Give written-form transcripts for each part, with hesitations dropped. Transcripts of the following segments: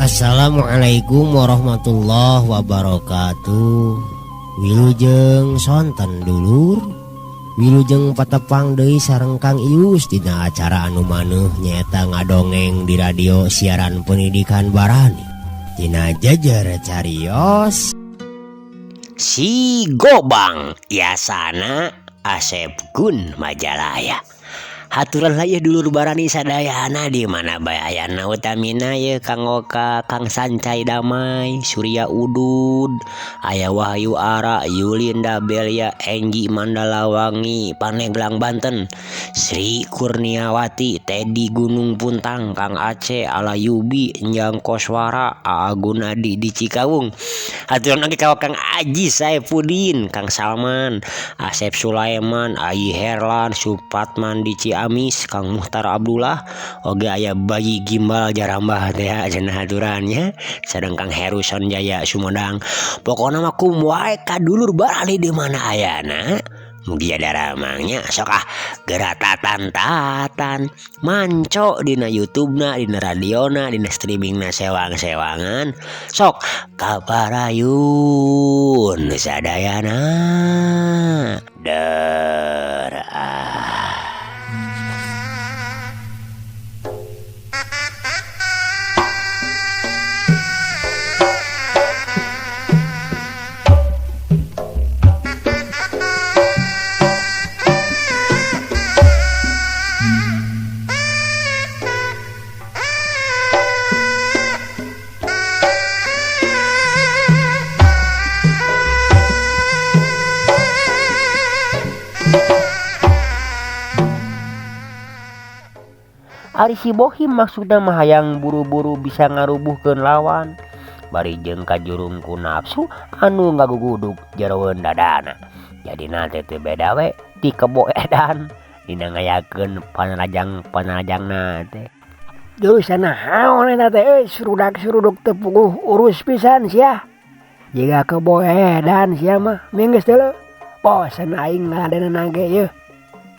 Assalamualaikum warahmatullahi wabarakatuh. Wilujeng sonten dulur. Wilujeng patepang deui sareng Kang Ius dina acara anu maneuh nyaeta ngadongeng di radio siaran pendidikan Barani. Dina jejer carios Si Gobang Yasana Asep Gun Majalaya. Haturan lah ya dulur Barani sadayana di mana bae ayana utamina ye Kang Oka, Kang Sancai Damai, Surya Udud, aya Wahyu Ara, Yulinda Belia, Enggi Mandalawangi, Paneglang Banten, Sri Kurniawati, Teddy Gunung Puntang, Kang Aceh, Ala Yubi, Njang Koswara, Aa Gunadi di Cikawung. Haturan lagi ka Kang Aji Saepudin, Kang Salman, Asep Sulaiman, Ayi Herlan, Supatman di Ciamis, Kang Muhtar Abdullah, oge aya bayi gimbal jarambah teh cenah aturannya, sareng Kang Heru Sonjaya Sumedang. Pokona mah kum wae ka dulur Barani di mana ayana. Mugi ada ramangnya sok ah geratatan-tatan manco dina YouTube-na, dina radiona, dina streamingna sewang-sewangan. Sok kaparayun sadayana. Der ah. Ari si Bohim maksudna mah hayang buru-buru bisa ngarubuhkeun lawan bari jeung kajurung ku nafsu anu ngagugudug jeroeun dadana. Jadina teh teu beda we ti kebo edan dina ngayakeun panarajang-panarajangna teh. Jurusan naon eta teh euy, surudak-suruduk teu puguh urus pisan sia. Jiga kebo edan sia mah, minggeus deuleu. Bosen aing ngaladenan ge yeuh.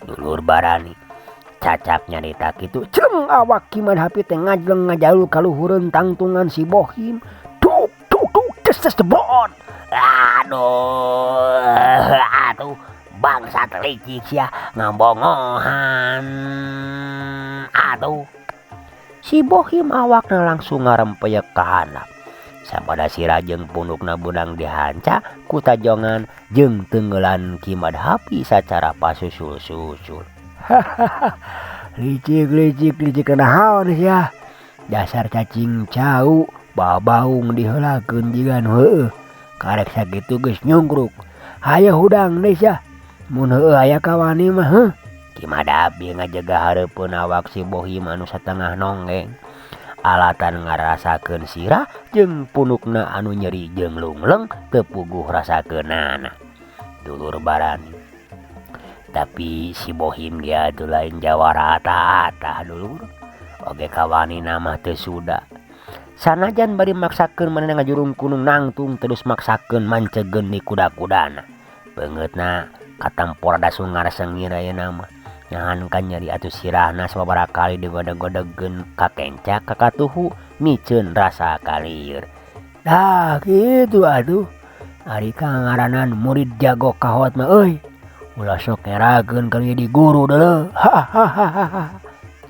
Dulur Barani cacap nyarita kitu Celeng awak Ki Madhapi teh ngajleng ngajalul kaluhureun tangtungan si Bohim. Tuk tuk tuk tes tes jebot. Aduh, aduh, bangsat licik sia ngabongohan. Aduh. Si Bohim awakna langsung ngarempeyek ka handap. Sapada sirah jeung pundukna beunang dihanca ku tajongan jeung teunggelan Ki Madhapi sacara pasusul-susul. Licik licik licik naon sia. Dasar cacing cau babaung diheulakeun jiga nu heueuh. Karek sakitu geus nyungkruk. Hayo hudang deui sia. Mun heueuh aya kawani mah heuh. Ki Madhapi ngajega hareupeun awak si Bohim anu satengah nonggeng. Alatan ngarasakeun sirah jeung punukna anu nyeri jeung lungleng teu puguh rasakeunana. Dulur Barani. Tapi si Bohim dia atuh lain jawara ata-ata dulur. Oge kawanina mah teu suda. Sanajan bari maksakeun manehna ngajurung kunung nangtung terus maksakeun mancegeun di kuda-kudana. Beungeutna katampor dasungar sengir ayeuna mah. Nyahan ka nyeri atuh sirahna sababaraha kali digodeg-godegkeun kakenca ka katuhu miceun rasa kalieur. Tah kitu atuh. Ari kangaranan murid jago kahot mah euy. Ulah sok ngerakeun ka jadi guru deuleu. Hahaha.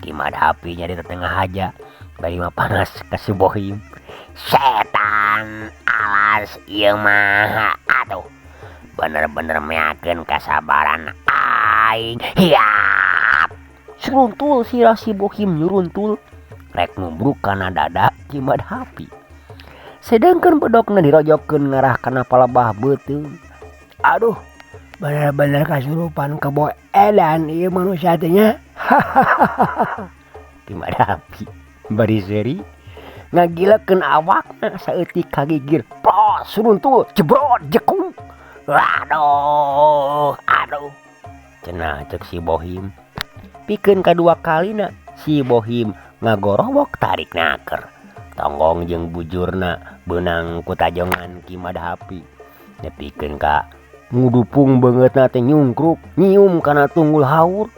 Ki Madhapi nyari tengah aja bari mah panas ka si Bohim. Setan alas ieu mah aduh. Bener-bener meakeun kasabaran aing. Hiap. Suruntul sirah si Bohim nyuruntul rek nubruk kana dada Ki Madhapi. Sedengkeun bedokna dirojokeun ngarah kana palebah beuteung. Aduh, bener-bener kasurupan kebo edan ieu manusia teh nya. Hahaha. Ki Madhapi bari seuri ngagilekeun awakna saeutik kagigir. Plos suruntul jebrot jekung. Aduh, aduh. Cenah ceuk si Bohim. Pikeun kadua kalina si Bohim ngagorowok tarik naker. Tonggong jeung bujurna beunang ku tajongan Ki Madhapi. Nepikeun ka ngudupung beungeutna teh nyungkruk nyium kana tunggul haur.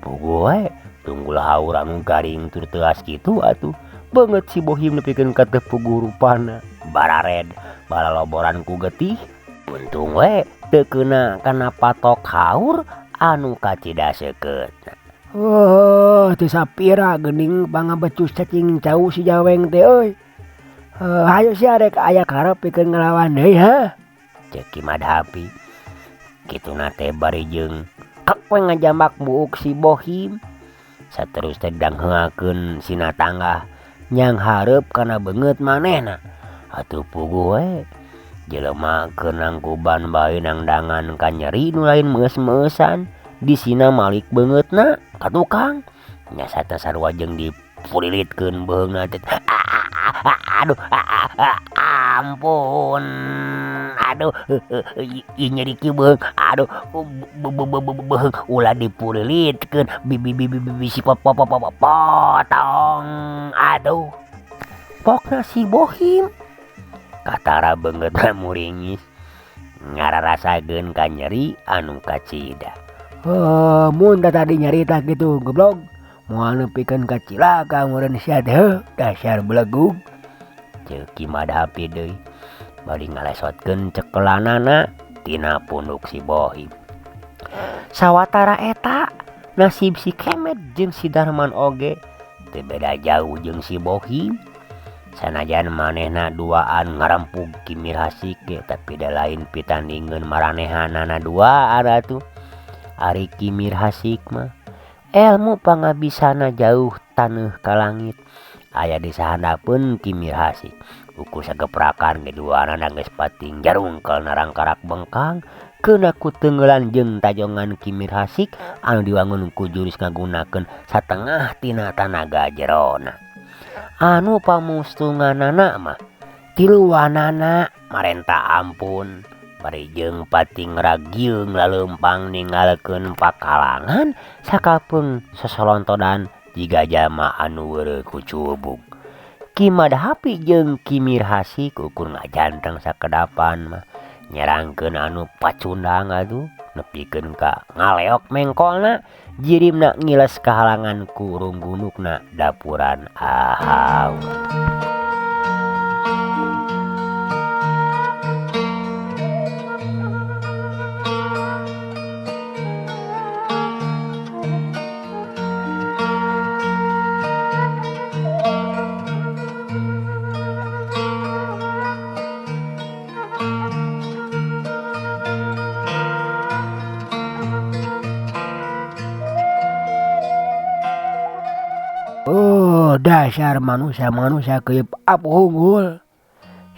Puguh we tunggul haur anu garing tur teuas kitu atuh. Beungeut si Bohim nepikeun ka teu puguh rupana. Barared balaloboran ku getih. Untung we teu keuna kana patok haur anu kacida seukeutna. Oh, teu sapira geuning pangabecus cacing cau si Jaweng teh euy. Hayu sia rek aya karep pikeun ngalawan deui heuh. Ceuk Ki Madhapi. Kituna teh bari jeung kek we ngajambak buuk si Bohim. Saterus teh dangheakeun sina tanggah nyanghareup kana beungeut manehna. Atuh puguh we jelema keur nangkuban bae nangdangan ka nyeri nu lain meus-meusan. Disina malik beungeutna ka tukang. Nyasa teh sarua jeung dipulilitkeun beuheungna teh. Aduh, ampun. Aduh, ieu nyeri kieu beuheung. Aduh, beuheung ulah dipulilitkeun. Bisi potong. Aduh. Pokna si Bohim. Katara beungeutna muringis. Ngararasakeun ka nyeri anu kacida. Heuh, mun tah tadi nyarita kitu goblok. Moal nepikeun ka cilaka meureun sia teh heuh, dasar belegug. Ceuk Ki Madhapi deui bari ngalesotkeun cekelanana tina punduk si Bohim. Sawatara eta nasib si Kemed jeung si Darman oge teu beda jauh jeung si Bohim. Sanajan manehna duaan ngarempug Ki Mirhasik ge tapi da lain pitandingeun maranehanana duaan atuh. Ari Ki Mirhasik mah elmu pangabisana jauh taneuh ka langit. Aya di sahandapeun Ki Mirhasik. Ukur sageprakan ge duanana geus pating jarungkel narangkarak bengkang keuna ku teungeulan jeung tajongan Ki Mirhasik anu diwangun ku jurus ngagunakeun satengah tina tanaga jerona. Anu pamustunganana mah tiluanana marenta ampun. Bari jeung pating ragieung laleumpang ninggalkeun pakalangan sakapeung sosolontodan jiga jalma anu weureu kucubug. Ki Madhapi jeung Ki Mirhasik ukur ngajanteng sakedapan mah nyerangkeun anu pacundang atuh nepikeun ka ngaleok mengkolna jirimna ngiles kahalangan ku runggunukna dapuran ahau. Oh, dasar manusia-manusia keuyeup apuh unggul.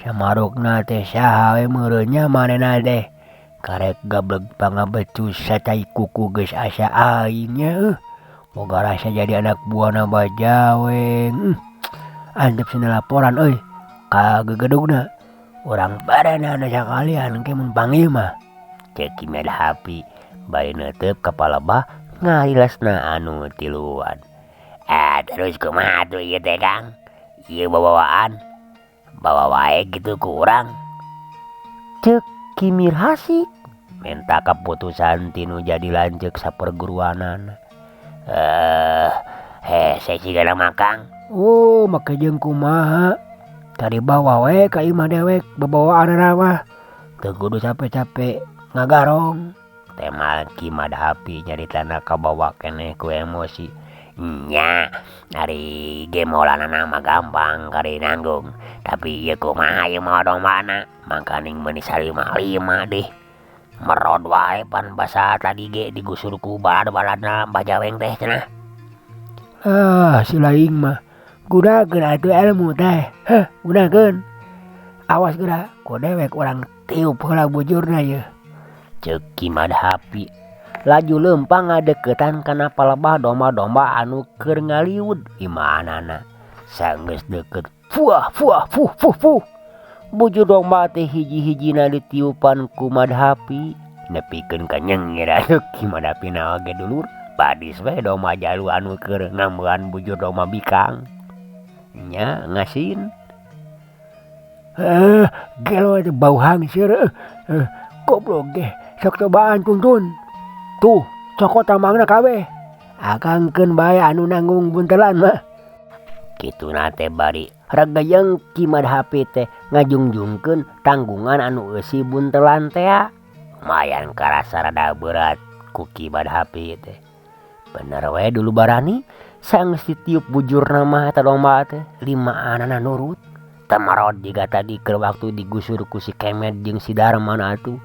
Samarukna teh saha we meureun nya manehna teh. Karek gableg pangabecus sacai kuku geus asa aing nya euh. Boga rasa jadi anak buahna Bajaweng. Antep sina laporan euy ka gegedugna. Urang barenana sakalian ke mun panggih mah. Ceuk Ki Madhapi bari neuteup ka palebah ngarilesna anu tiluan. Terus kumaha atuh ieu teh Kang? Ieu babawaan. Bawa wae kitu ku urang. Ceuk Ki Mirhasik minta keputusan tinu jadi lanceuk saperguruanana. Hese sigana mah Kang. Oh, make jeung kumaha? Tadi bawa we ka imah dewek babawaanana mah. Teu kudu capek-capek ngagarong. Temal Ki Madhapi nyaritana kabawa keneh ku emosi. Nya, ari ge molanana mah gampang kari nanggung. Tapi ieu kumaha ieu mawa dombana? Mangkaning meuni salima-lima deh. Merod wae pan basa tadi ge digusur ku balad-baladna Bajaweng teh cenah. Ah, si laing mah gunakeun atuh ilmu teh. Heh, gunakeun. Awas geura ku dewek urang tiup heula bujurna yeuh. Ceuk Ki Madhapi laju leumpang ngadeukeutan kana palebah domba-domba anu keur ngaliud imahanana. Sanggeus deukeut fuah fuah fuh fuh fuh. Bujur domba teh hiji-hijina ditiupan ku Madhapi nepikeun ka nyengir atuh Ki Madhapi na oge dulur. Badis we domba jalu anu keur ngambean bujur domba bikang. Nya ngasin. Heuh, gelo teh bau hangseur heuh. Goblok ge sok cobaan tuntun. Tuh, cokot tambangna kabeh. Akangkeun bae anu nanggung buntelan mah. Kituna teh bari regeyeng Ki Madhapi teh ngajungjungkeun tanggungan anu eusi buntelan tea. Lumayan karasa rada berat ku Ki Madhapi teh. Bener we dulu barani saenggeus ditiup bujurna mah eta domba teh limaanana nurut. Temerod jiga tadi keur waktu digusur ku si Kemed jeung si Darman atuh.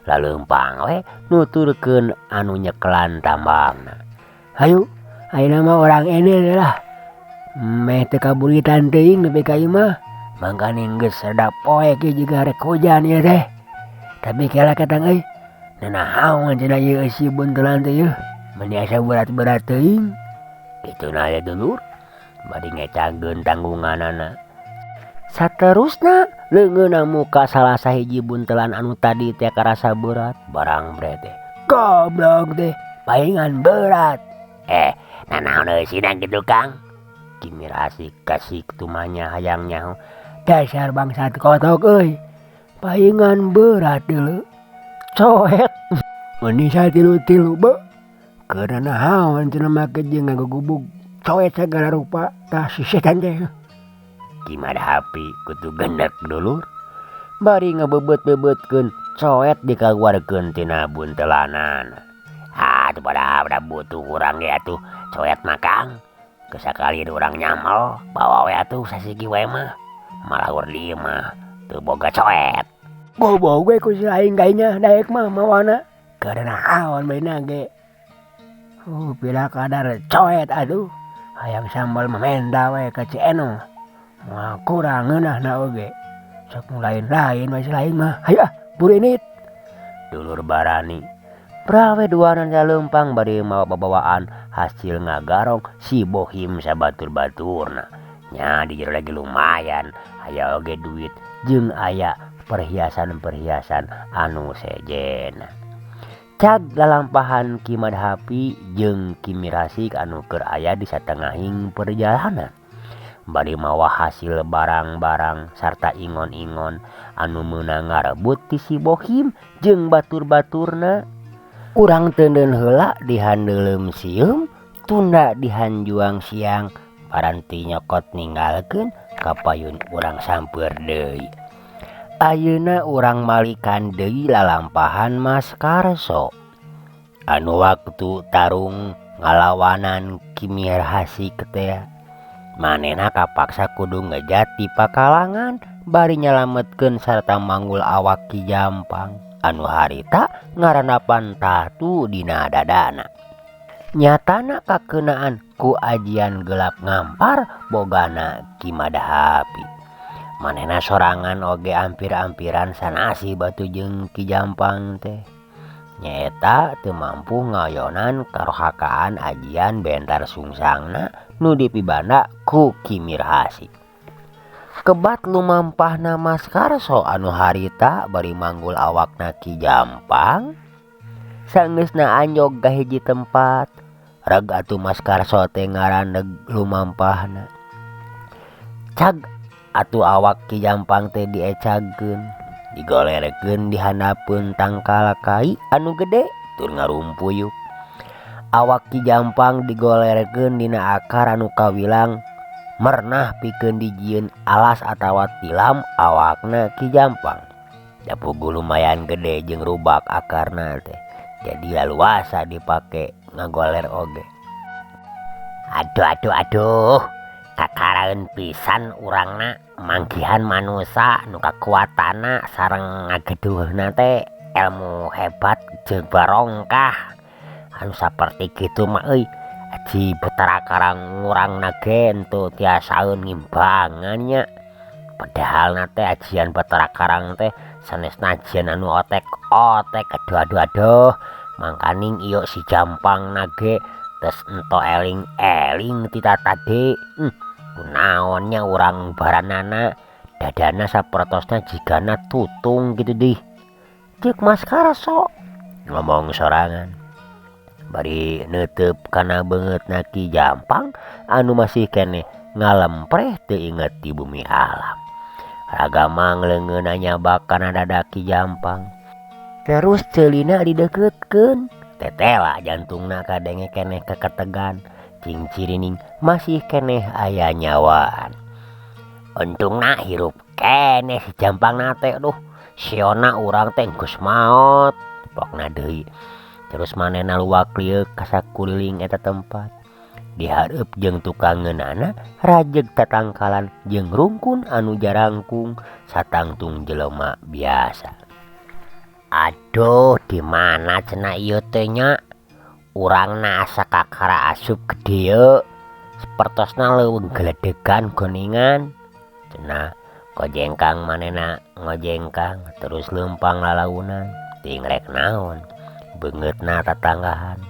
Laleumpang we nuturkeun anu nyekelan tambangna. Hayu ayeuna mah urang ini lah. Meh teu kaburitan teuing nepi ka imah. Mangkaning geus rada poek ieu jiga rek hujan ieu teh. Tapi kela ketang euy. Nanahaon cenah ieu eusi buntelan teh yeuh. Meuni asa berat-berat teuing. Kituna ye dulur bari ngecageun tanggunganana. Saterusna leungeunna muka salah sahiji buntelan anu tadi teh karasa berat barang bre teh. Goblok teh paingan berat. Nanaon eusina kitu Kang? Ki Mirasik kasih tumanya hayang nyaho. Dasar bangsat kotok euy. Paingan berat deuleu. Coet. Meuni satilu-tilu be. Keur nanahaon cenah make jeung ngagugubug coet sagala rupa tah si setan teh. Ki Madhapi kutu gendek dulur. Bari ngebebet-bebetkeun coet dikaluarkeun tina buntelanan. Ah tuh pada butuh urang ge atuh coet mah Kang. Geus sakali urang nyamel bawa we atuh sasigi we mah. Malah ur di imah teu boga coet. Bobo we ku si aing kayanya daek mah mawana. Keur naon bae ge. Pira kadar coet aduh. Hayang sambal mah menta we ka Ci Eno. Moal kurang ngeunahna oge. Sok nu lain-lain we si lain mah. Hayu ah buru init. Dulur barani. Brawe duanana leumpang bari mawa babawaan hasil ngagarong si Bohim sabatur-baturna. Nya di jero lagi lumayan aya oge duit jeung aya perhiasan-perhiasan anu sejen. Cag lalampahan Ki Madhapi jeung Ki Mirasik anu keur aya di satengahing perjalanan. Bari mawa hasil barang-barang sarta ingon-ingon anu meunang ngarebut ti si Bohim jeung batur-baturna. Urang teuneun heula dihandeuleum sieum, tunda dihanjuang siang, paranti nyokot ninggalkeun kapayun urang sampeur deui. Ayeuna urang malikan deui lalampahan Mas Karso. Anu waktu tarung ngalawanan Ki Mirhasik teh. Manehna kapaksa kudu ngejat di pakalangan bari nyalametkeun sarta manggul awak Ki Jampang anu harita ngarandapan tatu dina dadana. Nyatana kakeunaan ku ajian gelap ngampar bogana Ki Madhapi. Manehna sorangan oge ampir-ampiran sanasi batu jeung Ki Jampang teh. Nyaeta teu mampu ngayonan karohakaan ajian bentar sungsangna nu dipibanda ku Ki Mirhasik. Kebat lumampahna Mas Karso anu harita bari manggul awakna Ki Jampang. Sanggeusna anjog ka hiji tempat. Reg atuh Mas Karso teh ngarandeg lumampahna. Cag atuh awak Ki Jampang teh diecagkeun, digolerkeun dihandapeun tangkal kai anu gede tur ngarumpuyuk. Awak Ki Jampang digolerkeun dina akar anu kawilang mernah pikeun dijieun alas atawa tilam awakna Ki Jampang. Da puguh lumayan gede jeung rubak akarna teh. Jadi laluasa dipake ngagoler oge. Aduh aduh aduh, kakaraeun pisan urangna manggihan manusa nu kakuatanna sareng ngageduhna teh ilmu hebat jeung barongkah. Anu saperti kitu mah euy, aji Betara Karang ngurangna ge henteu tiasaeun ngimbangan nya. Padahal na teh ajian Betara Karang teh sanesna ajian anu otek-otek. Aduh aduh aduh, mangkaning ieu si Jampang na ge tes ento eling-eling ti tatadi. Kunaon nya urang baranana dadana sapertosna jigana tutung kitu dih. Ceuk Mas Karso ngomong sorangan. Bari neuteub kana beungeutna Ki Jampang anu masih keneh ngalempreh teu inget di bumi alam. Ragamang leungeunna nyabak kana dada Ki Jampang. Terus ceulina dideukeutkeun. Tetela jantungna kadenge keneh keketegan. Cing cirining masih keneh aya nyawaan. Untungna hirup keneh si Jampangna teh duh siona urang teh geus maot pokna deui. Terus manehna luak lieuk ka sakuliling eta tempat. Dihareup jeung tukangeunana rajeg tatangkalan jeung rungkun anu jarangkung satangtung jelema biasa. Aduh di mana cenah ieu teh nya urangna asa kakara asup ka dieu sapertosna leuweung geledegan geuningan cenah kojengkang manehna ngojengkang terus leumpang lalaunan teuing rek naon beungeutna tatanggahan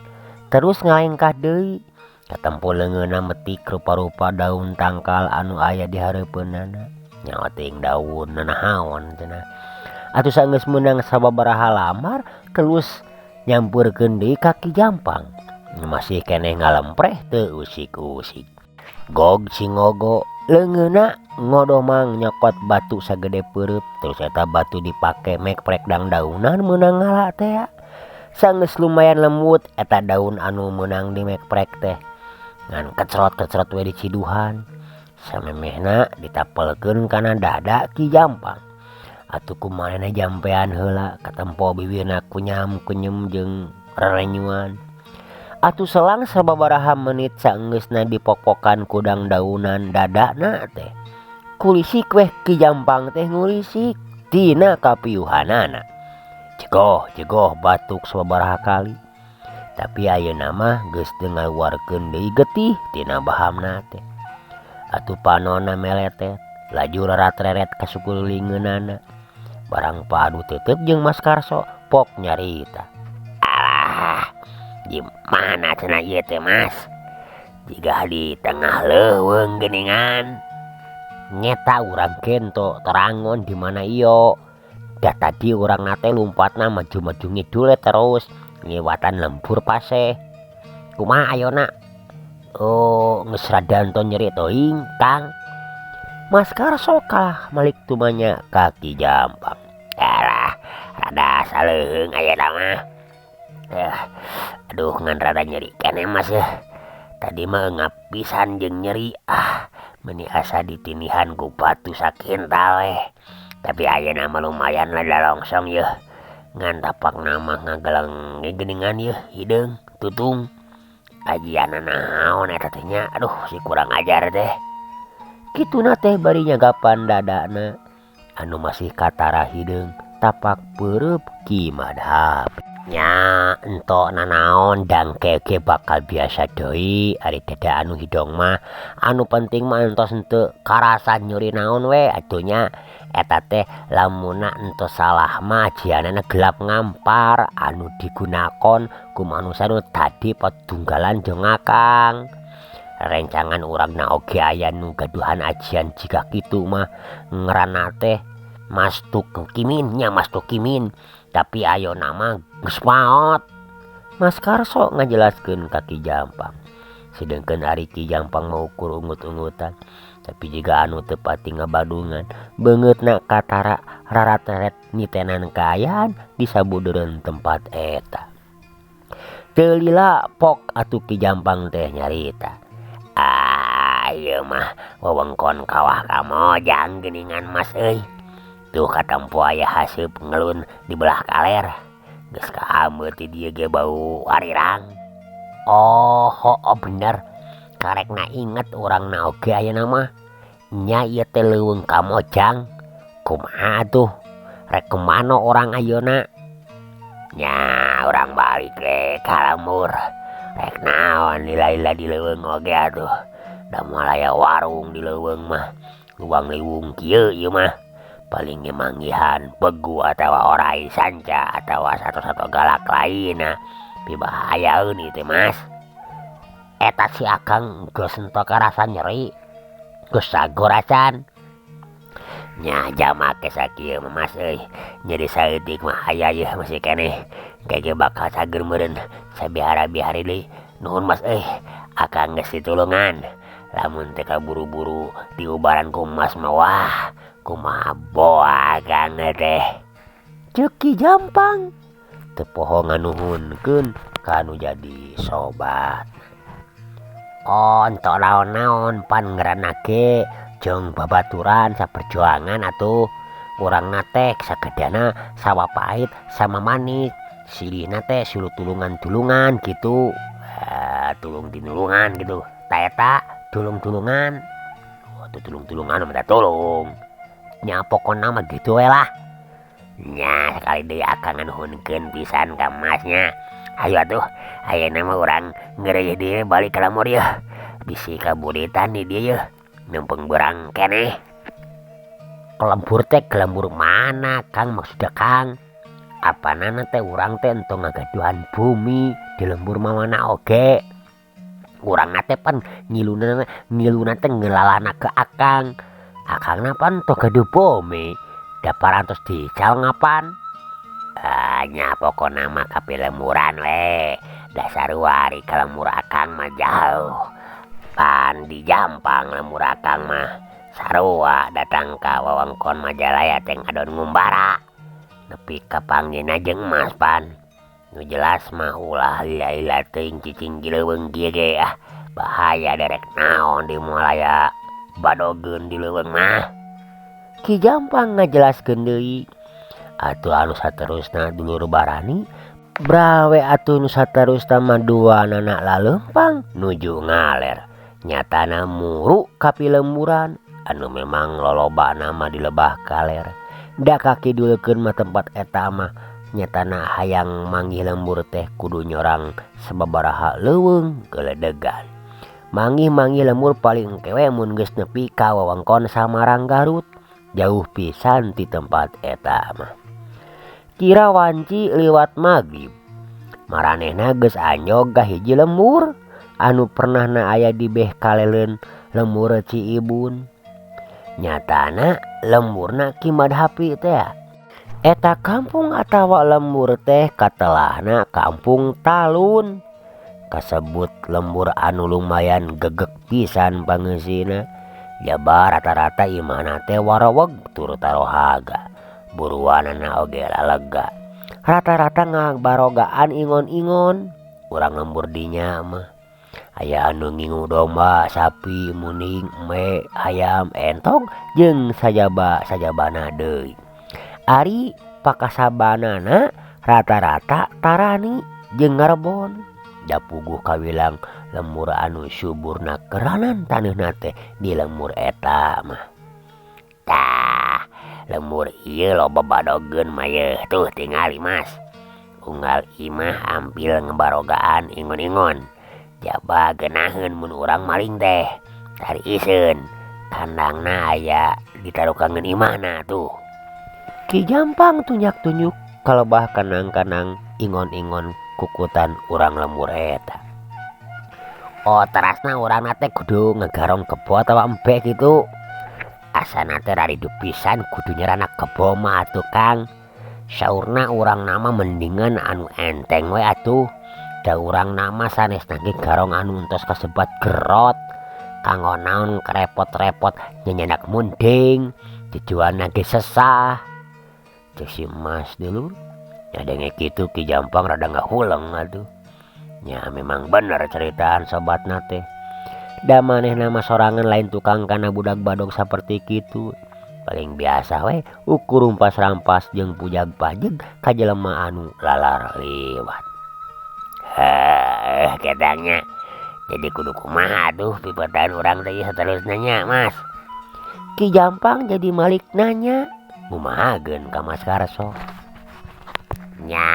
terus ngalengkah deui katempo leungeunna metik rupa-rupa daun tangkal anu aya di hareupeunana nyaho teuing daun nanaon cenah. Atuh sanggeus meunang sababaraha lamar terus nyampeurkeun deui ka Ki Jampang masih keneh ngalempreh teu usik-usik. Gog singogo leungeunna ngodomang nyokot batu sagede peureub terus eta batu dipake mekprek dangdaunan meunang ngala tea. Sanggeus lumayan lembut eta daun anu meunang dimekprek teh ngan kecrot-kecrot we diciduhan. Samemehna ditapelkeun kana dada Ki Jampang. Atuh ku manehna jampean heula katempo bibirna kunyam kunyem jeung rerenyuan. Atuh selang sababaraha menit saenggeusna dipokpokan ku dangdaunan dadana teh. Kulisik weh Ki Jampang teh ngulisik tina kapiuhanana. Jegoh jegoh batuk sababaraha kali. Tapi ayeuna mah geus teu ngaluarkeun deui getih tina bahamna teh. Atuh panonna meletet laju rarat-reret ka sakulilingeunana. Barang padu tetep jeung Mas Karso pok nyarita. Alah, di mana cenah ieu teh Mas? Jiga di tengah leuweung geuningan. Nyeta urang gento terangon di mana ieu. Da tadi urang teh lumpatna maju-maju ngidul terus ngiwatan lembur paseh. Kumaha ayeuna? Oh, geus rada enton nyeri teuing, Kang. Mas Karso kalah malik tumanya ka Ki Jampang. Alah, rada saleuheung ayeuna mah. Aduh ngan rada nyeri keneh Mas yeuh. Tadi mah eungap pisan jeung nyeri. Ah, meuni asa ditinihan ku batu sakintal weh. Tapi ayeuna mah lumayan rada longsong yeuh. Ngan tapakna mah ngageleng geuningan yeuh hideung tutung. Ajianna naon eta teh nya? Aduh si kurang ajar teh. Kituna teh bari nyagapan dadana anu masih katara hideung tapak peureub Ki Madhab. Nya ento nanaon dangke ge bakal biasa deui ari dada anu hidong mah. Anu penting mah entos henteu karasa nyeri naon we atuh nya. Eta teh lamunna entos salah mah ajianana gelap ngampar anu digunakon ku manusa nu tadi patunggalan jeung akang. Rencangan urangna oge aya nu gaduhan ajian jiga kitu mah ngaranna teh Mas Tukimin nya Mas Tukimin tapi ayeuna mah geus maot. Mas Karso ngajelaskeun ka Ki Jampang. Sedengkeun ari Ki Jampang mah ukur ungut-ungutan tapi jiga anu teu pati ngabadungan beungeutna katara rarat-reret nitenan kaayaan di sabudeureun tempat eta. Teu lila pok atuh Ki Jampang teh nyarita. Ah, ieu mah wewengkon kawah Kamojang geuningan Mas euy. Tuh katempo aya haseup ngelun di belah kaler. Geus kaambeut ti dieu ge bau arirang. Oh, hooh bener. Karekna inget urangna oge ayeuna mah. Nya ieu teh leuweung Kamojang. Kumaha atuh? Rek kumano urang ayeuna? Nya urang balik we ka lembur. Rek naon lila-lila di leuweung oge atuh. Da moal aya warung di leuweung mah. Luang liwung kieu ieu mah. Paling ge manggihan begu atawa orai sanca atawa sato-sato galak lainna. Pibahayaeun ieu teh Mas. Eta si akang geus henteu karasa nyeri. Geus sagor acan. Nya jama ke sakieu mah Mas euy. Nyeri saeutik mah aya yeuh masih keneh. Kege bakal cager meureun sabihara-bihari deui. Nuhun Mas euy, akang geus ditulungan. Lamun teu kaburu-buru diubaran ku Mas mah wah kumaha boa akang teh. Ceuk Ki Jampang teu poho nganuhunkeun ka anu jadi sobat. Oh entok naon-naon pan ngaranna ge jeung babaturan saperjuangan atuh. Urangna teh sagedana sawa pahit sama manis. Silihna teh suluh tulungan-tulungan gitu. Tulung tinulungan gitu. Ta eta tulung-tulungan. Oh tulung-tulungan minta tulung. Nya pokona mah gitu we lah. Nya sakali deui akang nganuhunkeun pisan ka Masnya. Hayu atuh ayeuna mah urang ngeureuy deui balik ka lembur yeuh. Bisi kaburitan di dieu yeuh. Nempeng beurang keneh. Lembur teh lembur mana Kang maksudna Kang? Apanana teh urang teh entong ngagaduhan bumi di lembur mamana oge. Urangna teh pan ngiluna ngiluna teh ngelalana ke akang. Akangna pan tong gaduh bumi. Da parantos dical ngapan. Ah nya pokona mah ka pilemburan we. Da sarua ari ka lembur akang mah jauh. Pan di Jampang lembur akang mah. Sarua datang ka wewengkon Majalaya teh ngadon ngumbara. Nepi ka panggihna jeung emas pan. Nu jelas mah ulah lila-lila teuing cicing di leuweung kieu ge ah. Bahaya derek naon di moal aya badogeun di leuweung mah. Ki Jampang ngajelaskeun deui. Atuh anu saterusna dulur barani brawe atuh nu saterusna mah duanana laleumpang nuju ngaler. Nyatana muru ka pilemburan anu memang lolobana mah di lebah kaler. Da kakidulkeun mah tempat eta mah nyatana hayang manggih lembur teh kudu nyorang sababaraha leuweung geledegan. Manggih-manggih lembur paling engke we mun geus nepi ka wewengkon Samarang Garut. Jauh pisan ti tempat eta mah. Kira wanci liwat magrib. Maranehna geus anjog ka hiji lembur anu pernahna aya di beh kaleleun lembur Ciibun. Nyatana lemburna Ki Madhapi teh. Eta kampung atawa lembur teh katelahna Kampung Talun. Kasebut lembur anu lumayan gegek pisan pangeusina. Jaba rata-rata imahna teh wareweg tur tarohaga. Buruanana oge lalega. Rata-rata ngabarogaan ingon-ingon. Urang lembur dinya mah. Aya anu ngingu domba, sapi, munding, embe, hayam, entog jeung sajaba-sajabana deui. Ari pakasabanana rata-rata tarani jeung ngarebon. Da puguh kawilang lembur anu suburna keranan taneuhna teh di lembur eta mah. Tah, lembur ieu loba badogeun mah yeuh tuh tingali Mas. Unggal imah ampil ngebarogaan ingon-ingon. Jaba geunaheun mun urang maling teh. Tari iseun kandangna aya ditarukangeun imahna tuh. Ki Jampang tunyak-tunyuk kalebah kanang-kanang ingon-ingon kukutan urang lembur eta. Oh terasna urangna teh kudu ngegarong kebo atawa embe kitu. Asana teh raridup pisan kudu nyerana kebo mah atuh Kang. Saurna urang nama mendingan anu enteng we atuh. Da urang nama sanesna ge garong anu entos kasebat gerot. Kanggo naon kerepot-repot nyenyenak munding, dijualna ge sesah. Cek si Mas dulur. Ngadenge kitu Ki Jampang rada ngahuleng atuh. Nya memang bener ceritaan sobatna teh. Da manehna mah sorangan lain tukang kana budak badog saperti kitu. Paling biasa we ukur rumpas-rampas jeung pujag-pajeg ka jelema anu lalar liwat. Heuh ketangnya. Jadi kudu kumaha atuh pipetan urang teh saterusna nya Mas. Ki Jampang jadi malik nanya, kumahageun ka Mas Karso. Nya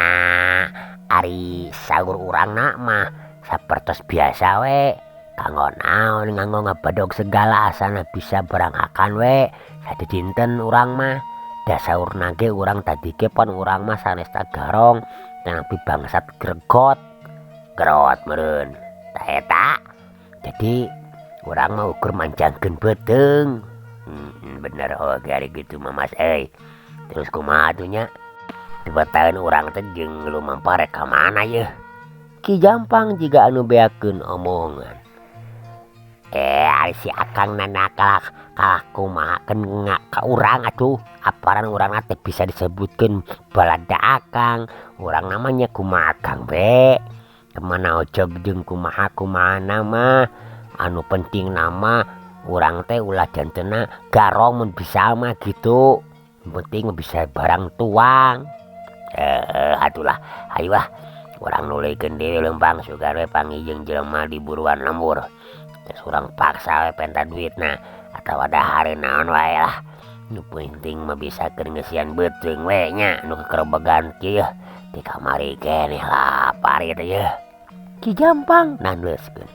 ari saur urangna mah sapertos biasa we. Kanggo naon nganggo ngabadog segala asana bisa beranghakan we. Sadidinten urang mah. Da saurna ge urang tadi ge pan urang mah sanesna garong tapi bangsat gregot. Gerot meureun. Tah eta. Jadi urang mah ukur manjangkeun beuteung. Bener oge ari kitu mah Mas euy. Terus kumaha atuh nya? Dibataeun urang teh jeung lumampah rek ka mana yeuh? Ki Jampang jiga anu beakeun omongan. Ari si akang nana kalah kalah kumaha keun ka urang atuh. Aparan urangna teh bisa disebutkeun balada akang. Urang namanya kumaha akang be. Kemana ojog jeung kumaha kumahana mah. Anu penting nama urang teh ulah jantena garong mun bisa mah gitu. Penting bisa barang tuang. Atulah hayu ah urang nuluykeun deui leumpang sugan we panggih jeung jelema di buruan lembur. Terus urang paksa we penta duitna atawa dahareun naon wae lah. Nu penting mah bisa keur ngeusian beuteung we nya nu kekerebegan kieu yeuh di kamari keneh lapar ieu teh yeuh. Ki Jampang nandeskeun.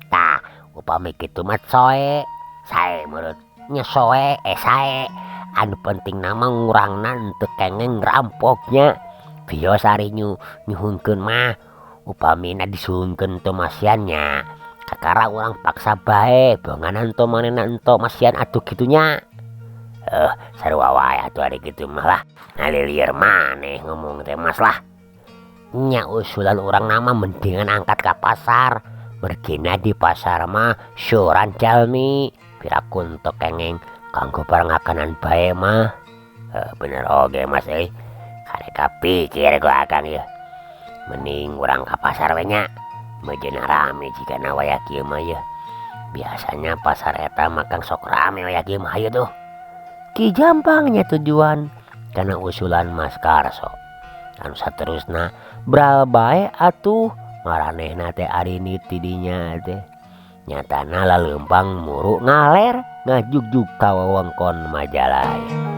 Tah upami kitu mah soe sae meureun nya soe sae. Anu penting nama ngurangna teu kengeng rampoknya. Bios ari nyuhunkeun mah upamina disuhunkeun teu masihan nya kakara urang paksa bae bonganan ento manehna ento masihan atuh kitu nya. Sarua wae atuh ari kitu mah lah ngalilieur maneh ngomong teh Mas lah. Nya usulan urang mah mendingan angkat ka pasar. Mergina di pasar mah syuran jalmi piraku teu kengeng kanggo barang makanan bae mah. Bener oge Mas euy. Karek kapikir ku akang yeuh. Mending urang ka pasar we nya. Meujeuhna rame jigana wayah kieu mah yeuh. Biasanya pasar eta mah kang sok rame wayah kieu mah hayu tuh. Ki Jampang nya tujuan kana usulan Mas Karso. Anu saterusna bral bae atuh maranehna teh arinit ti dinya teh. Nyatana laleumpang muru ngaler ngajugjug ka wewengkon Majalaya.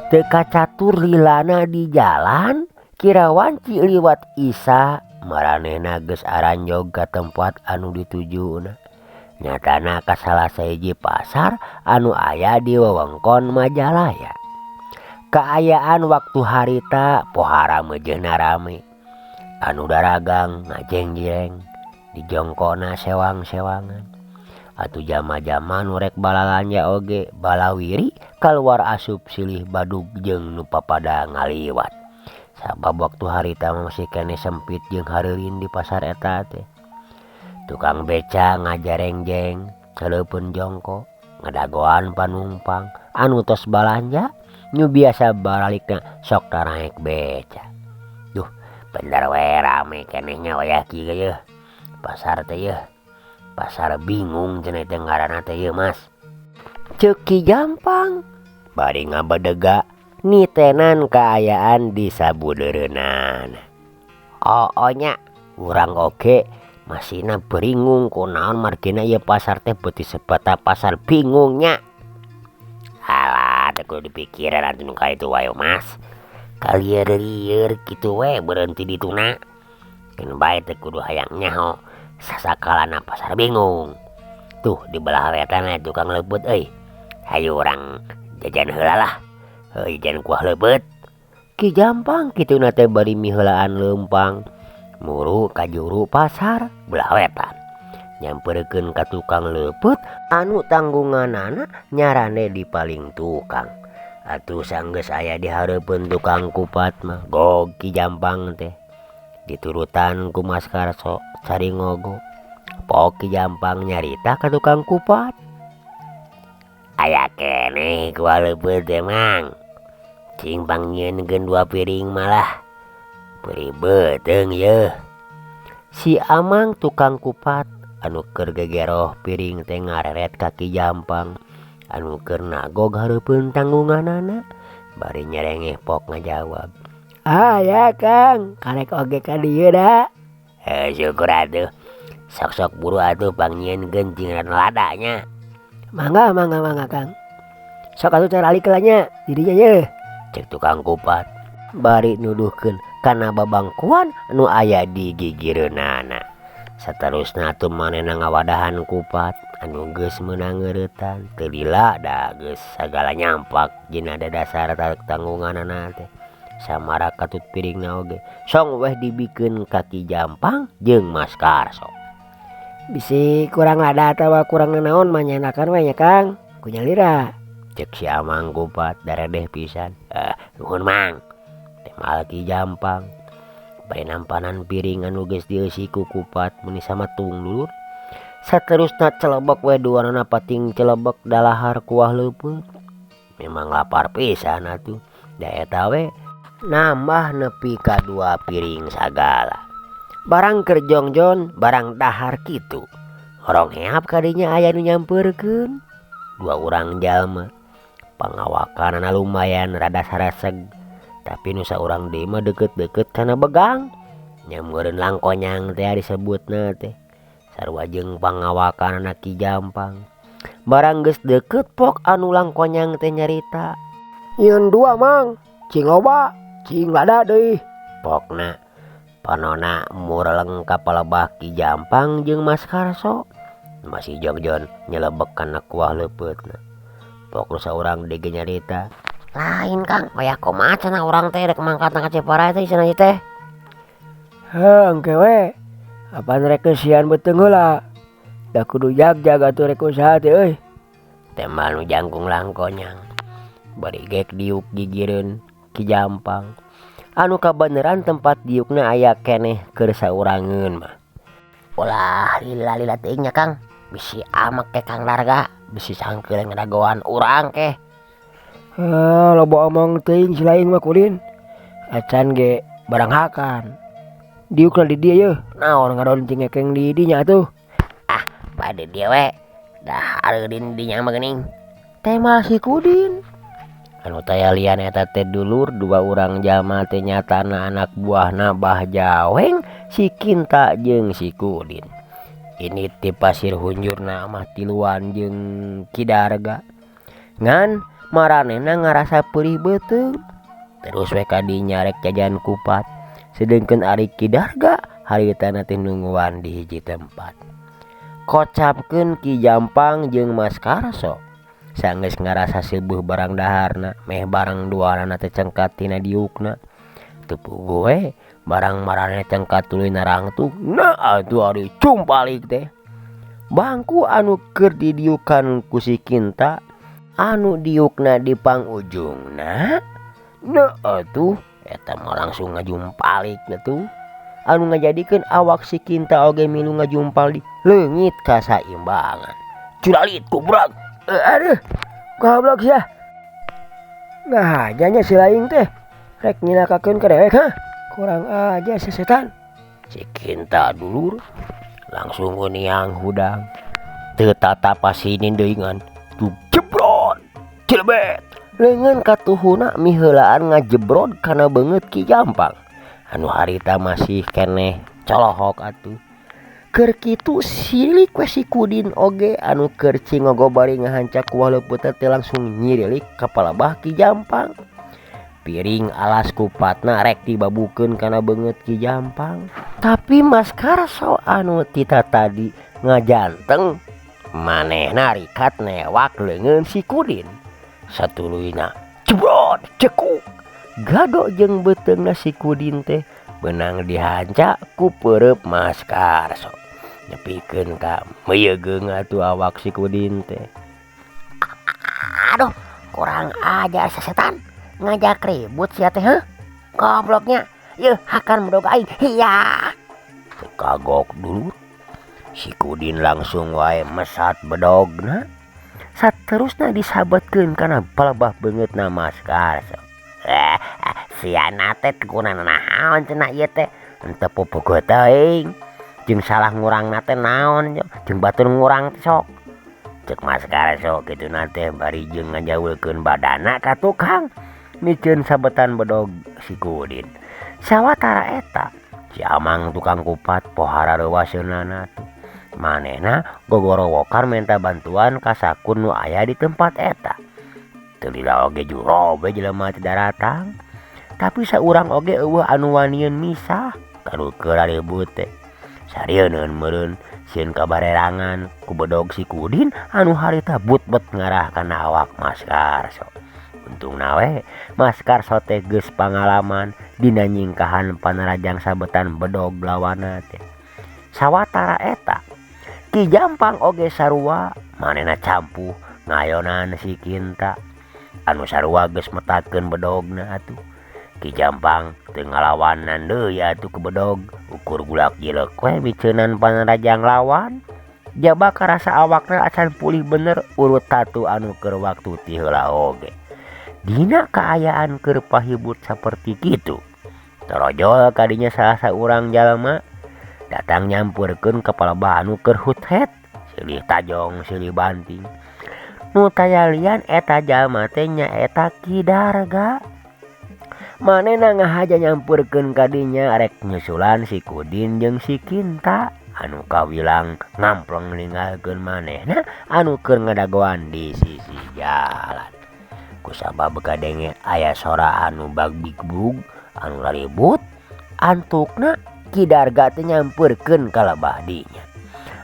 Teu kacatur lilana di jalan kira wanci liwat Isa maranehna geus aranjog ka tempat anu ditujuna. Nyatana ka salah sahiji pasar anu aya di wewengkon Majalaya. Kaayaan waktu harita pohara meujeuhna rame. Anu daragang ngajeng-jireng dijongkona sewang-sewangan. Atuh jama-jama nu rek balalanja oge balawiri kaluar asup silih badug jeung nu papada ngaliwat. Sabab waktu harita masih keneh sempit jeung hareureun di pasar eta teh. Tukang beca ngajarengjeng hareupeun jongko ngadagoan panumpang anu tos balanja nu biasa baralikna sok taraek beca. Duh bener we rame keneh nya wayah kieu yeuh. Pasar teh yeuh. Pasar bingung cenah teh ngaranna teh yeuh Mas. Ceuk Ki Jampang bari ngabedega nitenan kaayaan di sabudeureunana. Oo nya urang oge masihna beringung kunaon margina ieu pasar teh beuti sebata pasar bingung nya. Alah teh kudu dipikiran atuh nu ka itu wae Mas. Kalieur-lieur kitu we berhenti dituna. Keun bae teh kudu hayang nyaho sasakalana pasar bingung. Tuh di belah wetan tukang leupeut euy. Hayu urang jajan heula lah. Heuh jajan kuah leupeut. Ki Jampang kituna teh bari miheulaan leumpang. Muru ka juru pasar belah wetan. Nyamperkeun ka tukang leupeut anu tanggunganana nyarande di paling tukang. Atuh sanggeus aya di hareupeun tukang kupat mah gog Ki Jampang teh. Diturutan ku Mas Karso cari ngogo. Pok Ki Jampang nyarita ka tukang kupat. Aya keneh kuah leupeut teh Mang. Cing pangnyieunkeun 2 piring malah. Beureui beuteung yeuh. Si Amang tukang kupat anu keur gegeroh piring teh ngareret ka Ki Jampang anu keur nagog hareupeun tanggunganana bari nyerengeh pok ngajawab. Aya Kang, karek oge ka dieu da. Syukur atuh. Sok-sok buru atuh pangnyieunkeun cing lada nya. Mangga mangga mangga Kang. Sok atuh caralik heula nya didinya yeuh. Cek tukang kupat bari nuduhkeun kana babangkuan nu aya di gigireunana. Saterusna atuh manehna ngawadahan kupat anu geus meunang ngeuretan teu lila da geus sagala nyampak dina dadasar tanggunganana teh. Samara katut piringna oge song weh dibikeun ka Ki Jampang jeung Mas Karso. Bisi kurang lada atawa kurang nanaon mah nyandakan we nya Kang. Ku nyalira. Cek si Amang kupat daredeh pisan. Nuhun Mang. Teh Ki Jampang. Bari nampanan piring anu geus dieusi ku kupat meuni samatung dulur. Saterusna celebek we duanana pating celebek dalahar kuah leupeut. Memang lapar pisan atuh. Da eta we nambah nepi ka 2 piring sagala. Barang keur jongjon barang dahar kitu. Horong heap kadinya aya nu nyampeurkeun. 2 urang jalma. Pangawakanana lumayan rada sareseg. Tapi nu saurang deui mah deukeut-deukeut kana begang. Nya meureun langkonyang teh disebutna teh. Sarua jeung pangawakanana Ki Jampang. Barang geus deukeut pok anu langkonyang teh nyarita. Nyeun 2 Mang, cing loba, cing lada deui. Pokna panona mureleng ka palebah Ki Jampang jeung Mas Karso. Masih jongjon nyelebek kana kuah leupeutna. Pok nu saurang deui ge nyarita. Lain Kang, aya kumaha cenah urang teh rek mangkat ka Ciparai teh cenah ieu teh. Heuh engke we. Apan rek keusian beuteung heula. Da kudu jag-jag atuh rek usaha teh euy. Teh mah nu jangkung langkonyang. Bari gek diuk gigireun Ki Jampang. Anu kabeneran tempat diukna aya keneh keur saurangeun mah. Ulah lila-lila teuing nya Kang. Bisi amek ke Kang Darga, bisi sangkeun ngadagoan urang keh. Heuh, loba omong teuing si lain mah Kudin. Acan ge barang hakan. Diukna di dieu yeuh, naon ngadon cingekeng di dinya atuh. Ah, bade dieu we. Dah areudin dinya mah geuning. Teh mah si Kudin. Anu taya lian eta teh dulur 2 urang jalma teh nyatana anak buahna Bah Jaweng, si Kinta jeung si Kudin. Ini ti pasir hunjurna mah tiluan jeung Ki Darga. Ngan maranehna ngarasa peurih beuteung. Terus we ka dinya rek jajan kupat. Sedengkeun ari Ki Darga haritana teh nungguan di hiji tempat. Kocapkeun Ki Jampang jeung Mas Karso. Sanggeus ngarasa seubeah barang daharna, meh barang duanana teh cengkat tina diukna. Teu puguh we barang maranehna cengkat tuluy narangtung. Nah atuh ari cumpalik teh. Bangku anu keur didiukan ku si Kinta anu diukna di pangujungna. Nah atuh eta mah langsung ngajumpalik atuh. Anu ngajadikeun awak si Kinta oge milu ngajumpalik leungit kasaimbangan. Curalit kubrak. Aduh, goblok sia. Nah, janya si lain teh rek nyilakakeun ka dewek hah? Kurang aja si setan. Si Kinta dulur langsung niang hudang. Teu tatapasinin deui ngan jebrot. Cilebet. Leungeun katuhuna miheulaan ngajebrod kana beungeut Ki Jampang. Anu harita masih keneh colohok atuh. Keur kitu silik we si Kudin oge anu keur cingogo bari ngahancak kuah leupeut teh langsung nyirilik ka palebah Ki Jampang. Piring alas kupatna rek dibabukeun kana beungeut Ki Jampang. Tapi Mas Karso anu tita tadi ngajanteng manehna rikat newak leungeun si Kudin. Satuluyna jebrot cekuk. Gado jeung beuteungna si Kudin teh beunang dihanca ku peureup Mas Karso. Nepikeun ka meuyegeung atuh awak si Kudin teh. Aduh, kurang ajar sesetan. Ngajak ribut sia teh heuh. Gobloknya. Yeuh hakan bedog aing. Hiya. Kagok dulur. Si Kudin langsung wae mesat bedogna. Saterusna disabetkeun kana palebah beungeutna Mas Karso. Sia teh kuna naon cenah ieu teh. Henteu pupuguh teuing. Jeung salah ngurangna teh naon jeung batur ngurang teh sok. Cek Mas Karso kituna teh bari jeung ngajaulkeun badana ka tukang. Miceun sabetan bedog si Kudin. Sawatara eta si Amang tukang kupat pohara reuwaseunana teh. Manehna gogorowokan menta bantuan ka sakun nu aya di tempat eta. Teu lila oge juro we jelema teh daratang. Tapi saurang oge eueuh anu wanieun misah kanu keur ribut teh. Sarieun meureun sieun kabarerangan ku bedog si Kudin anu harita but-bet ngarah kana awak Mas Karso. Untungna we Mas Karso teh geus pangalaman dina nyingkahan panarajang sabetan bedog lawanna teh. Sawatara eta Ki Jampang oge sarua manehna campuh Ngayonan si Kinta anu sarua geus metakeun bedogna atuh. Ki Jampang teu ngalawanan deui atuh ku bedog, ukur gulak jileuk we miceunan panrajang lawan. Jaba karasa awakna acan pulih bener urut tatu anu keur waktu ti heula oge. Dina kaayaan keur pahibut saperti kitu. Torojol kadinya salah saurang jalma datang nyampeurkeun ka palebah anu keur huthet, silih tajong silih banting. Nu taya lian eta jalma teh nyaeta Ki Darga. Manehna ngahaja nyampeurkeun kadinya rek nyusulan si Kudin jeung si Kinta anu kawilang ngampleng ninggalkeun manehna anu keur ngadagoan di sisi jalan. Kusabab kadenge aya sora anu bagbigbug anu raribut, antukna Ki Darga teh nyampeurkeun ka lebah dinya.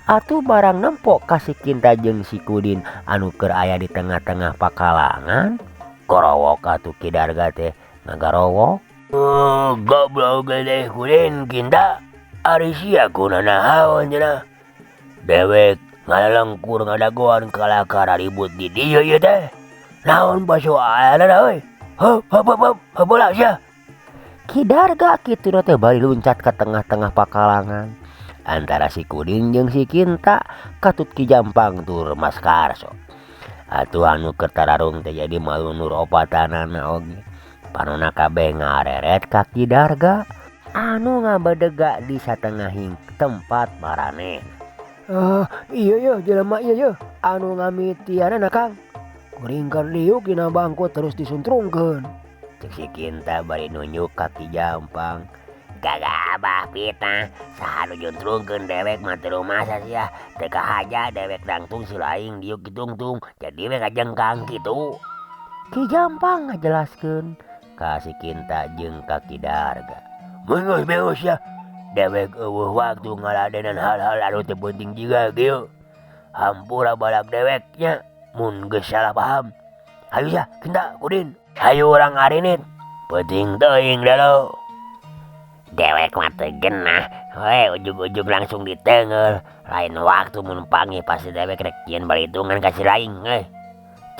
Atuh barang nempo ka si Kinta jeung si Kudin anu keur aya di tengah-tengah pakalangan, gorowok atuh Ki Darga teh ngagarowok. Oh, goblok gede Kudin Kinta, ari sia kunanaon cenah. Dewek ngalelengkur ngadagoan kalakar ribut di dieu ieu teh. Naon pasoalanna euy? Heup heup heup heup heula sia. Ki Darga kitu teh bari luncat ka tengah-tengah pakalangan antara si Kudin jeung si Kinta katut Ki Jampang tur Mas Karso. Atuh anu keur tararung teh jadi malunur opatanana oge. Panona kabeh ngareret ka Ki Darga anu ngabedega di satengahing tempat maranehna. Iya yeuh jelema ieu yeuh anu ngamitianana Kang. Kuring keur diuk dina bangku terus disuntrungkeun. Cek si Kinta bari nunjuk ka Ki Jampang. Gagabah fitnah, saha nu juntrungkeun dewek mah teu rumasa sia. Teu kahaja dewek dangtung si laing diuk ditungtung, jadi we ngajengkang kitu. Ki Jampang ngajelaskeun ka si Kinta jeung ka Ki Darga. Mun geus beus sia, dewek eueuh waktu ngaladenan hal-hal anu teu penting jiga kieu. Hampura balak dewek nya mun geus salah paham. Hayu sia Kinta Kudin, hayu urang ngarinit. Peuting teuing dalo. Dewek mah teu genah, we ujug-ujug langsung diteunggeul. Lain waktu mun panggih pasti dewek rek jieun balitungan ka si laing euy.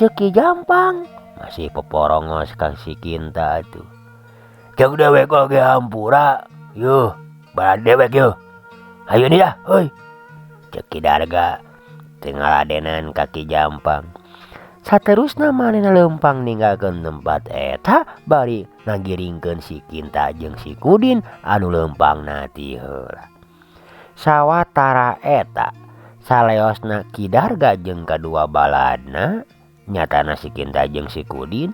Ceuk Ki Jampang masih poporongos ka si Kinta atuh. Ceuk dewek oge hampura, yuh balad dewek yuh. Hayu nih dah euy. Ceuk Ki Darga teu ngaladenan ka Ki Jampang. Saterusna manehna leumpang ninggalkeun tempat eta bari ngagiringkeun si Kinta jeung si Kudin anu leumpangna ti heula. Sawatara eta saleosna Ki Darga jeung kadua baladna nyatana si Kinta jeung si Kudin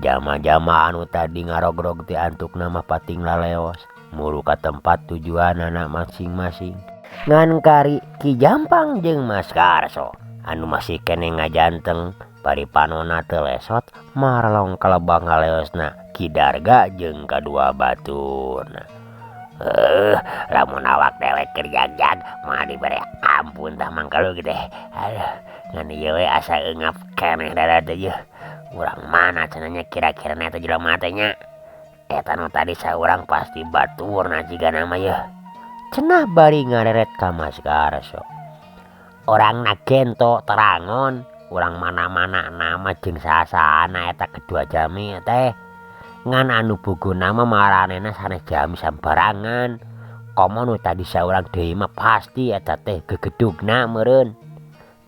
jalma-jalma anu tadi ngarogrog teh antukna mah pating laleos muru ka tempat tujuanana masing-masing. Ngan kari Ki Jampang jeung Mas Karso anu masih keneh ngajanteng bari panona teu lesot marlong ka lebah ngaleosna Ki Darga jeung kadua baturna. Lamun awak dewek keur jagjag moal dibere ampun tah mangkaluk teh. Aduh, ngan ieu we asa eungap keneh dada teh yeuh. Urang mana cenah nya kira-kira na eta jelema teh nya. Eta nu tadi saurang pasti baturna jigana mah yeuh. Cenah bari ngareret ka Mas Karso. Orangna gento terangon, urang mana-mana nama jeung sasana eta kedua jami teh. Ngan anu buguna mah maranehna sanes jami sambarangan. Komo nu tadi saurang deui mah pasti eta teh gegedugna meureun.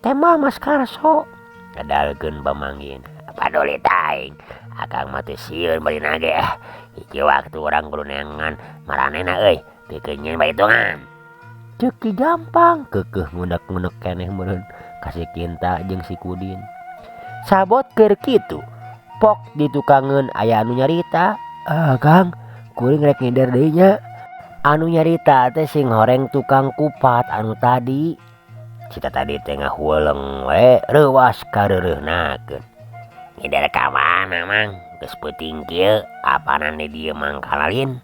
Tembal Mas Karso ngadalkeun pamanggihna. Paduli taing, akang mah teu sieun bari nage ah. Hiji waktu urang kudu neangan maranehna euy, pikeun nyieun bahitungan. Ceuk Ki Jampang keukeuh ngunek-ngunek keneh meureun ka si Kinta jeung si Kudin. Sabot keur kitu, pok di tukangeun aya anu nyarita. Kang, kuring rek ngider deui nya. Anu nyarita teh sing horeng tukang kupat anu tadi. Cita tadi teh ngahuleung we reuwas kareureuhnakeun. Ngider ka mana mang? Geus peuting kieu, apanan di dieu mangkalalin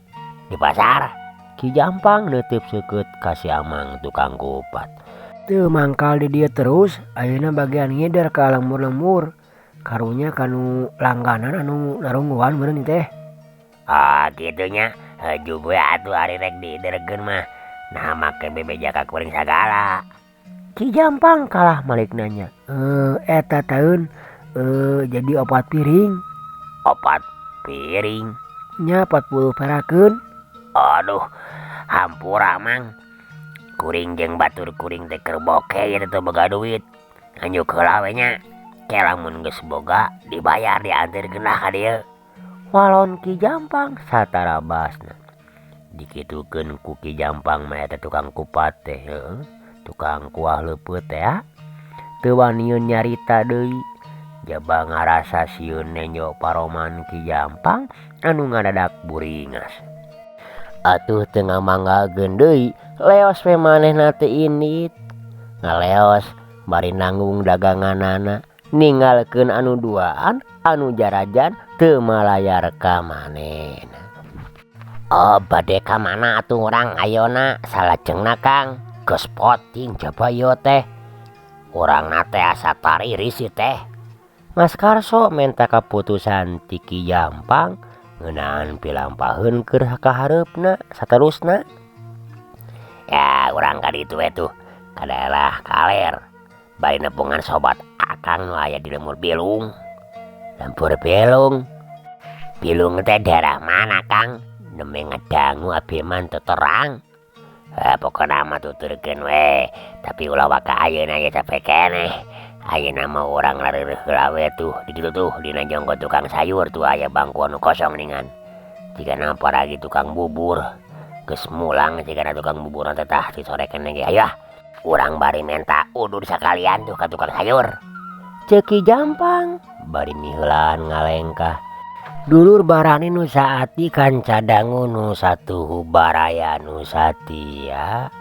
di pasar. Ki Jampang neuteup seukeut ka si Amang tukang kupat. Teu mangkal di dieu terus, ayeuna bagian ngider ka lembur-lembur. Karunya kanu langganan anu narungguan meureun teh. Ah kitu nya, heujuh we atuh ari rek diiderkeun mah. Nah make bebeja ka kuring sagala. Ki Jampang kalah malik nanya. Eta taun jadi 4 piring. 4 piring? Nya 40 perakeun. Aduh, hampura mang. Kuring jeung batur kuring teh keur boke ieu teh boga duit. Nganjuk heula we nya. Ke lamun geus boga dibayar dianterkeun lah ka dieu. Walon Ki Jampang satarabasna. Dikitukeun ku Ki Jampang mah eta tukang kupat teh heueuh. Tukang kuah leupeut teh ah. Teu waniun nyarita deui. Jaba ngarasa sieun nenjo paroman Ki Jampang anu ngadadak buringas. Atuh teu ngamanggakeun deui, leos we manehna teh indit. Ngaleos bari nanggung daganganana, ninggalkeun anu duaan anu jarajan teu malayar ka manehna. Oh, bade ka mana atuh urang ayeuna salajengna Kang? Geus poting jaba ieu teh. Urangna teh asa tariris ieu teh. Mas Karso menta kaputusan ti Ki Jampang ngeunaan pilampaheun keur kahareupna saterusna. Ya urang ka ditu we tuh ka daerah kaler. Bari nepungan sobat akang nu aya di lembur Bilung. Lembur Bilung. Bilung teh daerah mana Kang? Nembe ngadangu abi mah teu terang. Pokona mah tuturkeun we, tapi ulah waka ayeuna ye capek keneh. Ayeuna mah urang lareureun heula we tuh di ditu tuh dina jongko tukang sayur tuh aya bangku anu kosong ningan. Jigana paragi tukang bubur. Geus mulang jigana tukang bubur teh tah ti sore keneh ge hayu ah. Urang bari menta udud sakalian tuh ka tukang sayur. Ceuk Ki Jampang bari miheulaan ngalengkah. Dulur barani nu saati kanca dangu nu satuhu baraya nu satia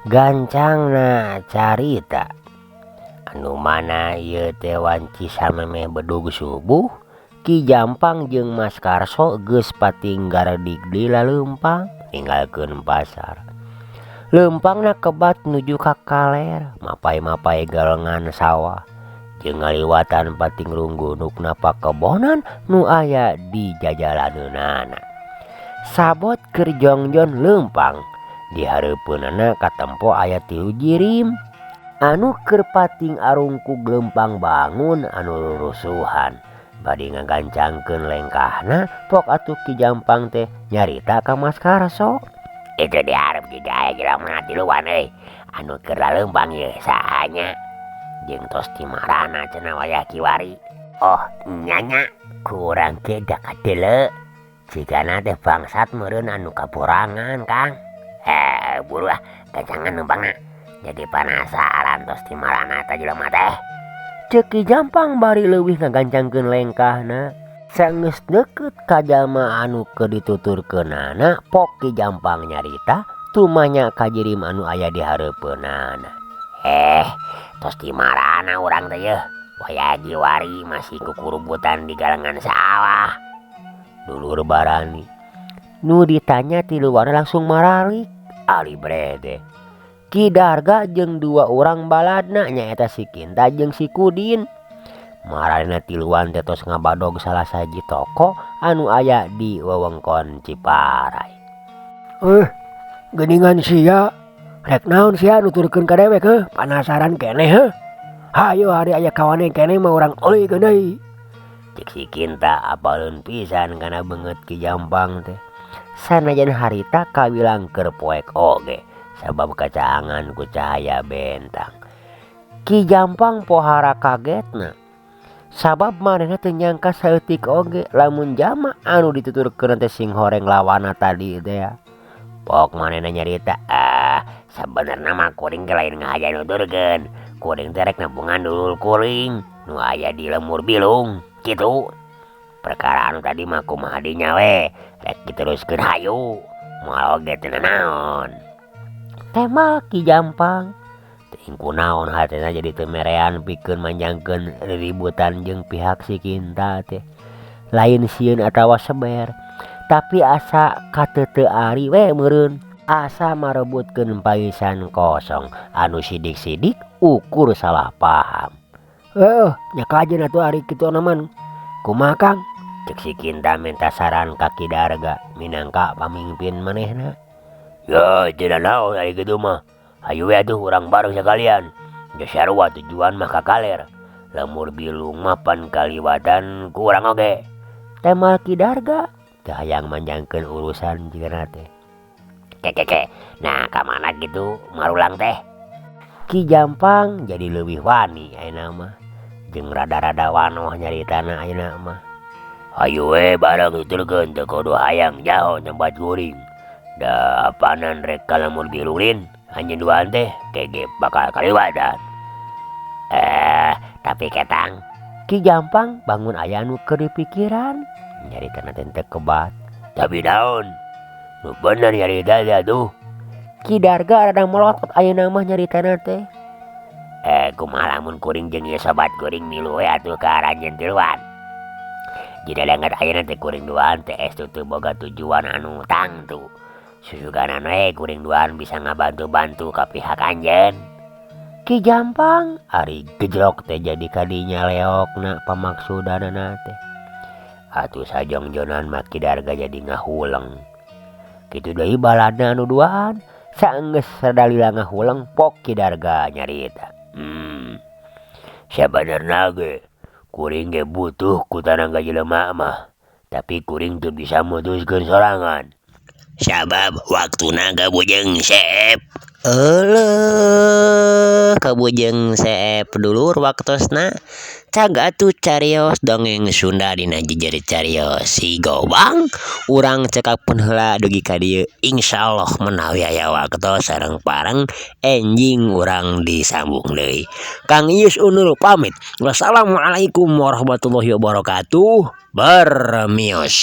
gancangna carita. Anu mana ieu teh wanci samemeh bedug subuh Ki Jampang jeung Mas Karso geus patinggar digdi laleumpang ninggalkeun pasar. Leumpangna kebat nuju ka kaler mapai-mapai galengan sawah jeung ngaliwatan pating runggunukna pakebonan nu aya di jajalaneunana. Sabot keur jongjon leumpang di hareupeunana katempo aya 3 jirim anu keur pating arungkug leumpang bangun anu rurusuhan. Bari ngagancangkeun lengkahna pok atuh Ki Jampang teh nyarita ka Mas Karso. Itu dihareup juga aya jelema tiluan euy anu keur laleumpang ieu saha nya? Jeung tos dimarana cenah wayah kiwari. Oh nya kurang ge da kadele. Jigana teh bangsat meureun anu kaborangan Kang. Buru ah gacangan leumpangna. Jadi panasaran tos dimarana eta jelema teh. Ceuk Ki Jampang bari leuwih ngagancangkeun lengkahna. Saenggeus deukeut ka jalma anu keur dituturkeunana, pok Ki Jampang nyarita tumanya ka jirim anu aya di hareupeunana. Tos dimarana urang teh yeuh. Wayah jiwari masih kukurubutan di galengan sawah. Dulur barani. Nu ditanya tiluan langsung maralik. Ali brede. Ki Darga jeung 2 urang baladna nyaeta si Kinta jeung si Kudin. Maralina tiluan teh tos ngabadog salah sahiji toko anu aya di wewengkon Ciparai. Geuningan sia. Rek naon sia nuturkeun ka dewek heuh? Panasaran keneh heuh. Hayo hari aya kawane keneh mah urang euy deui. Cek si Kinta apaleun pisan kana beungeut Ki Jampang teh. Sanajan harita kawilang keur poek oge sabab kacaangan ku cahaya bentang. Ki Jampang pohara kagetna. Sabab manehna teu nyangka saeutik oge lamun jama anu dituturkeun teh sing horeng lawana tadi teh ya. Pok manehna nyarita, sabenerna mah kuring ge lain ngahaja nuturkeun. Kuring teh rek nepungan dulur kuring nu aya di lembur Bilung kitu. Perkara anu tadi mah kumaha dinya we, rek diteruskeun hayu. Moal oge teu nanaon. Temal Ki Jampang. Teuing kunaon hatena jadi teu merean pikeun manjangkeun riributan jeung pihak si Kinta teh. Lain sieun atawa seber, tapi asa kateuteu ari we meureun. Asa marebutkeun paisan kosong anu sidik-sidik ukur salah paham. Heuh, nya kajeun atuh ari kitu mah. Kumaha Kang? Cek si Kinta minta saran ka Ki Darga minangka pamimpin manehna. Ya, tidak naon ari kitu mah. Hayu we atuh urang bareng sakalian. Geus sarua tujuan mah ka kaler. Lembur Bilung mah pan kaliwatan ku urang oge. Temal Ki Darga teu hayang manjangkeun urusan jigana teh. Kekeke, nah ka mana kitu marulang teh? Ki Jampang jadi leuwih wani ayeuna mah jeung rada-rada wanoh nyaritana ayeuna mah. Hayu we bareng tuturkeun teu kudu hayang nyaho tempat kuring. Da apanan rek ka Lembur Bilung lin anjeun duaan teh kege bakal kaliwatan. Eh, tapi ketang Ki Jampang bangun aya nu keur dipikiran nyaritana teh teu kebat. Tapi naon? Nu bener nyarita teh atuh. Ki Darga rada melotot ayeuna mah nyaritana teh. Eh, kumaha lamun kuring jeung ieu sobat kuring milu we atuh ka aranjeun tiluan. Jida danget ayeuna teh kuring duaan teh estu teu boga tujuan anu tangtu. Susuganan we kuring duaan bisa ngabantu-bantu ka pihak anjeun. Ki Jampang ari gejlok teh jadi kadinya leokna pamaksudanana teh. Atuh sajongjonan mah Ki Darga jadi ngahuleng. Kitu deui baladna anu duaan saenggeus sadalila ngahuleng pok Ki Darga nyarita. Sabenerna ge kuring ge butuh ku tanaga jelema mah, tapi kuring teu bisa mutuskeun sorangan. Sabab waktuna kabujeng seep. Euleuh kabujeng seep dulur waktosna. Cag atuh carios dongeng Sunda dina jejer carios si Gobang. Urang cekapkeun heula dugi ka dieu insyaallah menawi aya waktos sareng pareng enjing urang disambung deui. Kang Ius undur pamit. Wassalamualaikum warahmatullahi wabarakatuh. Bermios.